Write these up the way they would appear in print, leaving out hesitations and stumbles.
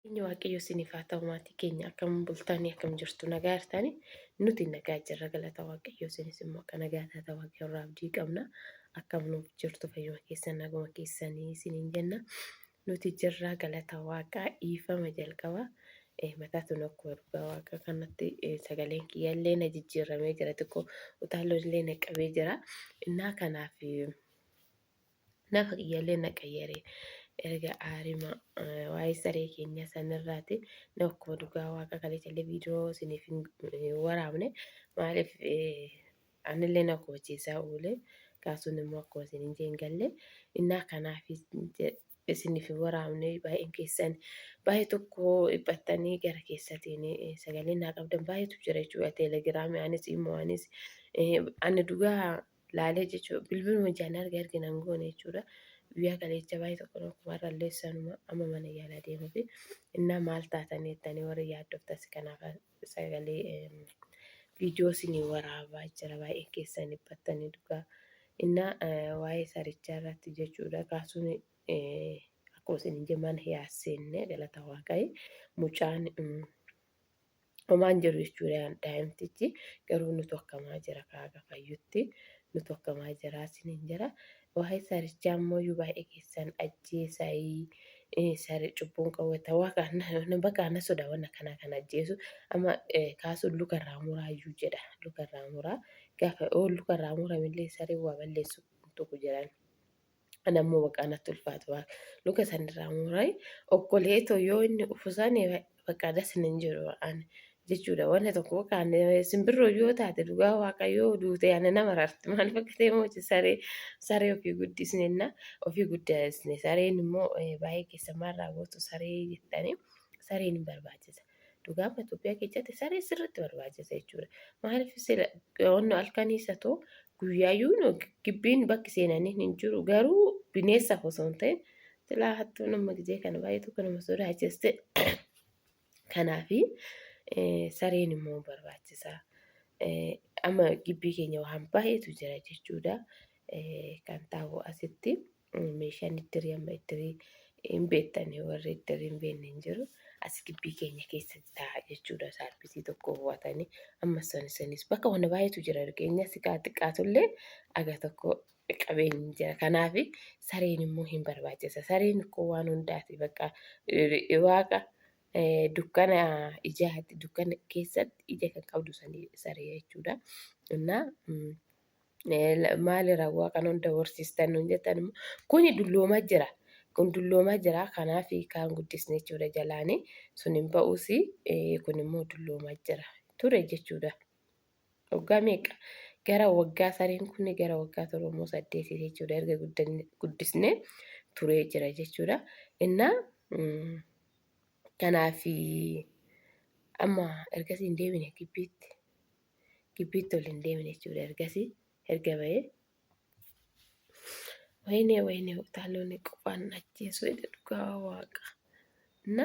Nageenya Waaqayyoo isiniif haa ta'u maatii keenya akkam bultanii akkam jirtu nagaa jirtanii nuti nagaa jirra galata Waaqayyoo isinis immoo akka nagaa taata Waaqayyo irraa abdii qabna akkam nuuf jirtu fayyuma keessan naguma keessanii isiniin jenna nuti jirra galata Waaqaa dhiifama jalqaba mataatu nu akkuma dhugaa Waaqa kanatti sagaleen kiyyallee na jijjiirramee jira xiqqoo utaalloon illee na qabee jira innaa kanaaf Nafa kiyyallee na qayyare erga aarima waa'ee saree keenya sanirraati na akkuma dhugaa waaqa kaleessallee viidiyoo isiniif hin waraabne maaliif anillee na kochiisaa oole kaasuun immoo akkuma isin hin jeen galle innaa kanaaf isiniif hin waraabne baay'een keessan baay'ee tokko dhiphattanii gara keessatiin sagalee naa qabdan baay'eetu jira jechuudha teelegiraamii anis immoo anis ani dhugaa laalee jechuudha. Bilbiluma ijaan arge arge nan goone jechuudha. Guyyaa kaleecha baay'ee tokko akkuma har'allee sanuma amma mana yaalaa deemuufi innaa maal taatanii jettanii warri yaaddoftas kanaaf sagalee viidiyoo isinii waraabaa jira baay'een keessan dhiphattanii dhugaa. Innaa waa'ee sarichaa irratti jechuudha kaasuun akkuma isin hin jenne mana yaasseenne galata waaqayyo mucaan homaan jedhu jechuudha daa'imtichi garuu nutu akkamaa jira kaaga fayyutti nutu akkamaa jira isiniin jira waa'ee sarichaa immoo iyyuu baay'ee keessan ajjeesayii sare cubbuun qawwata waa bakka ana sodaa wanna kanaa kan ajjeesu amma kaasuun lukarraa muraa iyyuu jedha lukarraa muraa gaafa oo lukarraa muramillee saree waa balleessu tokko jedhan. Ana immoo bakka natti ulfaatu waa luka sanirraa murai okkoleetoo yoo inni dhufu sani bakka das nan jedhu ani jechuudha wanta tokko bakka ani simbirroo yoo taate dhugaa waaqa yoo duute ani nama rarti maaliif akka ta'e immoo saree saree ofii guddisnenna ofii guddisne sareen immoo baay'ee keessa maarraa gootu saree jettanii sareen hin barbaachisa. Dhugaa amma Itoophiyaa keessatti saree sirriitti barbaachisa jechuudha. Maaliif sila wanni halkanii isa ta'u guyyaayyuu gibbiin bakki seenanii hin jiru garuu bineensaaf osoo hin ta'in silaa hattuun amma gizee kana baay'ee tokko nama sodaachiste. Kanaafi sareen immoo barbaachisa. Amma gibbii keenya waan baay'eetu jira jechuudha. Kan taa'u asitti. Meeshaan iddirii amma iddirii hin beektani warri iddirii hin beekne hin jiru. As gibbii keenya keessa taa'a jechuudha saarvisii tokko bu'atanii amma sanis bakka wanna baay'eetu jira keenya siqaa xiqqaatullee aga tokko qabeenyi jira. Kanaaf sareen immoo hin barbaachisa. Sareen koo waan hundaati bakka waaqa dukkana ijaati dukkana keessatti ija kan qabdu saree jechuudha. Innaa maali rawwaa kan hunda horsiistan nuun jettan immoo kuni dulloomaa jira. Kun dulloomaa jira kanaaf kaan guddisne jechuudha jalaani sun hin ba'uus kun immoo dulloomaa jira ture jechuudha. Waggaa meeqa gara waggaa sareen kun gara waggaa torba saddeeti jechuudha erga guddisne turee jira jechuudha. Innaa kanaaf amma ergasii hin deebine gibbiitti. Gibbiitti ol hin deemne jechuudha ergasii erga bahee. Wayinee wayinee utaaloonni qofaan ajjeesuu jedhe dhugaa waaqa. Na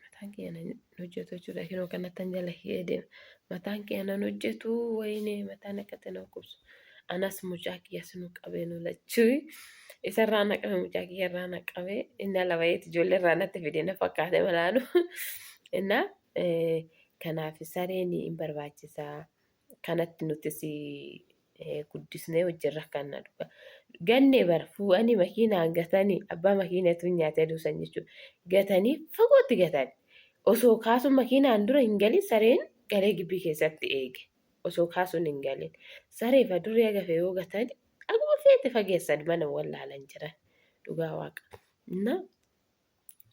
mataan kiyya nan hojjetu jechuudha. Kinoo kanattan jala hidhee deema. Mataan kiyya nan hojjetu wayinee mataan akkatti na dhukkubsu. Anas mucaa kiyyas nu qabee nu lachuu. Isarraa na qabe mucaa kiyyarraa na qabe inni ala baheeti ijoollee irraa natti fide na fakkaate malaanu. Innaa Kanaaf sareen hin barbaachisa. Kanatti nutis guddisnee wajjin rakkanna dhuga. Ganne bar fuudhanii makiinaan gatanii abbaa makiinatu nyaatee duusan jechuudha. Gatanii fagootti gatan. Osoo kaasuun makiinaan dura hin galin sareen galee gibbii keessatti eege. Osoo kaasuun hin galin. Saree fi adurree agafe yoo gatan akkuma feete fageessan mana wallaalan jiran. Dhugaa waaqa. Na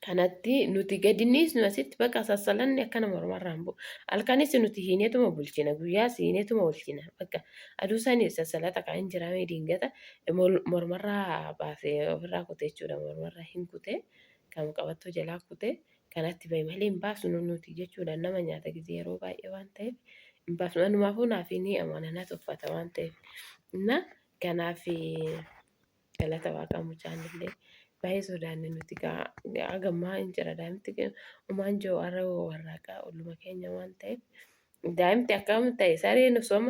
Kanatti nuti gadi niisnu asitti bakka sassalanni akkana mormarraa hin bu'u. Halkanis nuti hiineetuma bulchina guyyaas hiineetuma bulchina bakka aduu sani sassalata kan hin jiraame dingata mormarraa baasee ofirraa kute jechuudha mormarraa hin kute kan qabattoo jalaa kute kanatti bahe malee hin baasnu nuti jechuudha nama nyaata gisee yeroo baay'ee waan ta'eef hin baasnu anumaafuu naaf ni amana na tuffata waan ta'eef na kanaaf Galata waaqaa mucaan illee baay'ee sodaanne nuti hagammaa hin jira daa'imti umaan jiru har'a warraaqaa olluma keenya waan ta'eef daa'imti akkam ta'e sareen osoo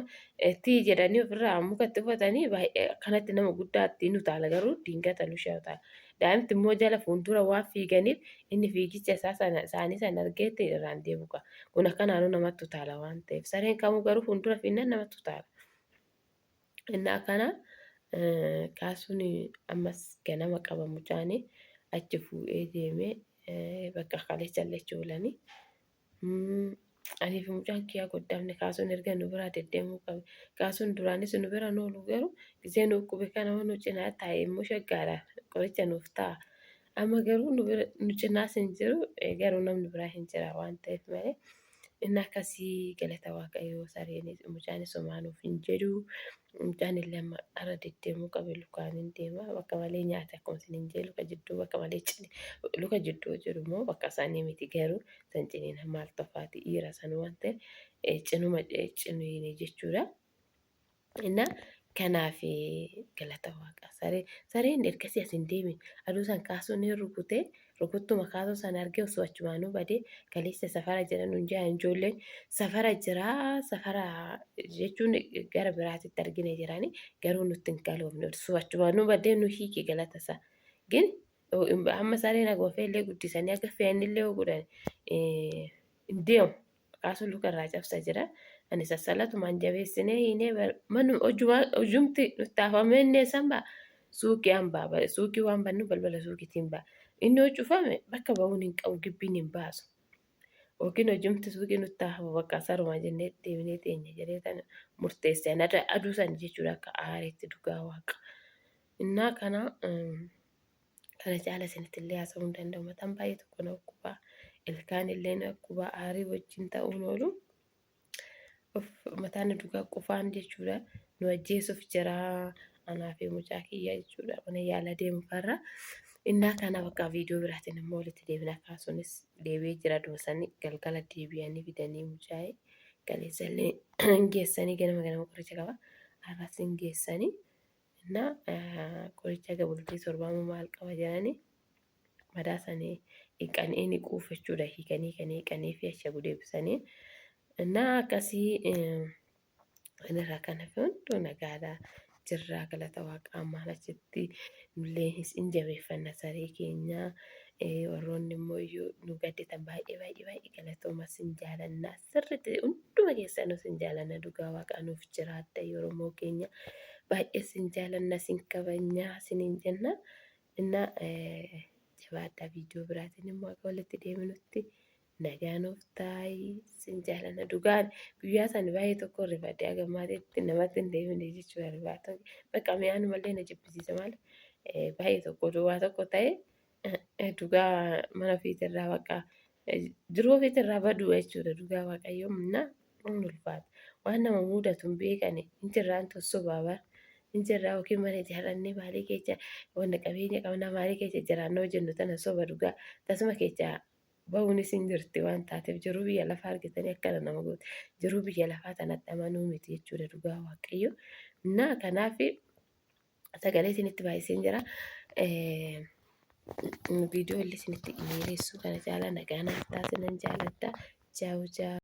tii jedhanii ofirraa muka itti uffatanii baay'ee akkanatti nama guddaatti nu taala garuu dingata nu shaata Daa'imti immoo jala fuuldura waan fiiganiif inni fiigicha isaa sana isaanii sana argeetti irraan deemu qaba. Kun akkanaanuu namatti utaala waan ta'eef. Sareen kamuu garuu fuuldura fiinnaan namatti utaala. Inni akkana kaasuun ammas ganama qaba mucaani achi fuudhee deemee bakka kaleessa illee achi oolanii. Anii fi mucaan kiyyaa goddaamne kaasuun erga nu biraa deddeemuu qabe. Kaasuun duraanis nu bira nu oolu garuu gisee nu dhukkube kana nu cinaa taa'e immoo shaggaadha qoricha nuuf ta'a. Amma garuu nu bira nu cinaas hin jiru garuu namni biraa hin jira waan ta'eef malee. Inni akkasii galata waaqayyoo sareenis mucaanis homaa nuuf hin jedhu. Mucaan illee amma har'a deddeemuu qabe lukaan hin deema. Bakka malee nyaata akkuma isin hin jedhe luka jidduu bakka malee cini luka jidduu jedhu immoo bakka isaanii miti garuu san ciniina maal tofaati dhiira san waan ta'eef cinuma ciniine jechuudha. Inna kanaaf galata waaqa. Saree sareen ergasii as hin deemin. Aduu san kaasuun ni rukute rukuttuma kaasuu san argee osoo achumaanuu badee kaleessa safara jira nuun jedhan ijoolleen safara jira safara jechuun gara biraatitti argine jirani garuu nutti hin galoofne osoo achumaanuu badee nu hiike galata isaa. Gin amma sareen haguma fe'ellee guddisanii haga fe'anillee yoo godhan hin deemu. Kaasuun luka irraa cabsa jira. Ani sassalatumaan jabeessinee hiinee manuma hojumti nutti hafamee inni eessan ba'a? Suuqii an ba'a. Suuqii waan bannu balbala suuqiitiin ba'a. Inni yoo cufame bakka ba'uun hin qabu gibbiin hin baasu. Yookiin hojumti suuqii nutti hafu bakka saruma jennee deemnee teenya jedhee tan murteesse. Ani aduu san jechuudha akka aareetti dhugaa waaqa. Innaa kana Kana caala isinitti illee haasa'uu hin danda'u. Mataan baay'ee tokko na dhukkuba. Ilkaan illee na dhukkuba. Aarii wajjin ta'uun oolu. Of mataan na dhugaa qufaan jechuudha. Nu ajjeesuuf jira. Anaa fi mucaa kiyya jechuudha. Mana yaala deemu farra. Innaa kana bakka viidiyoo biraatiin immoo walitti deebina kaasuunis deebi'ee jira. Dumasanii galgala deebi'anii fidanii mucaa'ee kaleessa illee hin geessanii ganama ganama qoricha qaba. Har'as hin geessanii. Innaa qoricha aga bultii torbaa maal qaba jedhanii madaa sanii dhiqanii ni quufu jechuudha. Hiikanii kan hiikanii fi ashabu deebisanii. Innaa akkasii kanarraa kan hafe hunduu nagaadha. Jirraa galata waaqaa ammaan achitti nullee hin jabeeffanna saree keenya. Warroonni immoo iyyuu nu gadditan baay'ee baay'ee baay'ee galatooma sin jaalanna sirriitti hunduma keessanuu sin jaalanna dhugaa waaqaa nuuf jiraadha Oromoo keenya baay'ee sin jaalanna sin kabajna siniin jenna inna jabaadhaa viidiyoo biraatiin immoo akka walitti deebinutti nagaa nuuf taa'i sin jaalanna dhugaan guyyaa sana baay'ee tokko rifadhe haga maatiitti namatti hin deebine jechuudha rifaata bakka mi'aanumallee na jibbisiisa maal baay'ee tokko duwwaa tokko ta'e Dhugaa mana ofiitirraa bakka jiruu ofiitirraa baduu jechuudha dhugaa waaqayyoo na hin ulfaata. Waan nama mudatu hin beekani hin jirraan tossobaa bar hin jirraa yookiin mana ijaarrannee maalii keessa wanna qabeenya qabnaa maalii keessa jiraannoo jennu tana soba dhugaa tasuma keessa bahuunis hin jirti waan taateef jiruu biyya lafaa argitanii akkana nama gooti jiruu biyya lafaa tanatti amanuu miti jechuudha dhugaa waaqayyo na kanaaf sagalee isinitti baay'iseen jira. Viidiyoo illee isinitti dheeressuu kana caalaa nagaa naaf taasisan jaaladha. Chaawu chaawu.